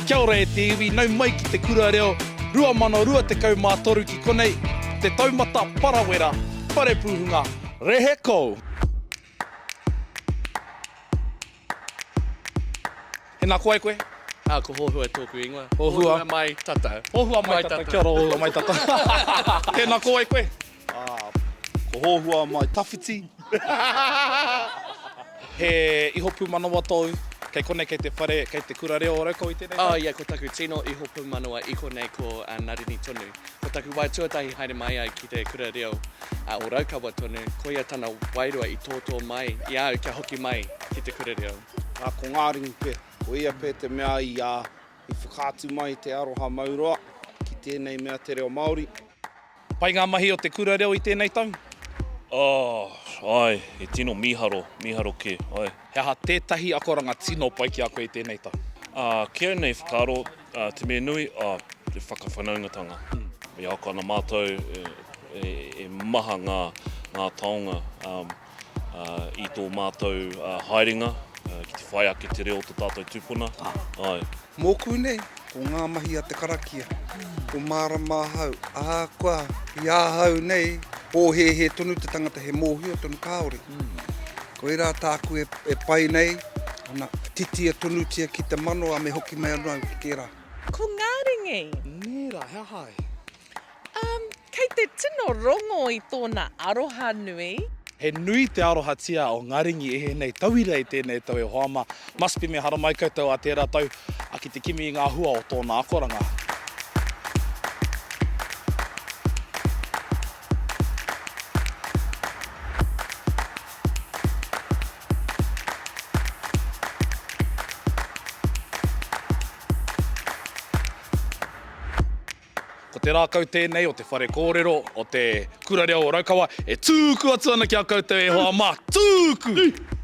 Kia ora e te iwi, nau mai ki te Kura Reo 2023 ki konei, Te Taumata Parawera, Wharepūhunga, Rehe Kou! Tēnā, ko wai koe? Ā, ko Hohua tōku ingoa. Hohua. Hohua mai tata. Hohua mai tata. Kia ora Hohua mai tata. Tēnā, ko wai koe? Ā, ko Hohua mai tawhiti. He iho pūmanawa tōu, kei konei kei te whare, kei te kura reo o Raukawa i tēnei tau? Oh, yeah, ko taku tino iho pūmanawa i konei ko Narini tonu. Ko taku wā tuatahi haere mai ai ki te kura reo o Raukawa tonu, koia tana wairua i tōtō mai i a au kia hoki mai ki te kura reo. Ā, ko Ngāringi pea, ko ia pea te mea i, ā, i whakaatu mai te aroha mauroa ki tēnei mea te reo Māori. Pai ngā mahi o te kura reo i tēnei tau? Oh, āe, he tino mīharo, mīharo kē, āe. He aha tētahi akoranga tino pai ki a koe i tēnei tau? Ā, ki au nei whakaaro, ā, te mea nui, ā, te whakawhanaungatanga. E ako ana mātou, e, e, e maha ngā, ngā taonga, ā, i tō mātou haerenga ki te whai ake te reo o tō tātou tūpuna. Āe. Mōku nei, ko ngā mahi a te karakia, ko mārama ahau, ahakoa i ahau nei, pōhēhē tonu te tangata he mōhio tonu kāore. Koirā tāku e pai nei, ana, titia tonutia ki te mano a me hoki mai anō au ki tērā. Ko Ngāringi. Nē rā, he aha ai? Um, kei te tino rongo i tōna aroha nui. He nui te arohatia o Ngaringi e ēnei tauira i tēnei tau e hoa ma. Must be me haramai koutou a tērā tau a ki te kimi i ngā hua o tōna akoranga. Ko te rākau tēnei o te whare kōrero o te Kura Reo o Raukawa e tūku atu ana ki a koutou e hoa mā. Tūku!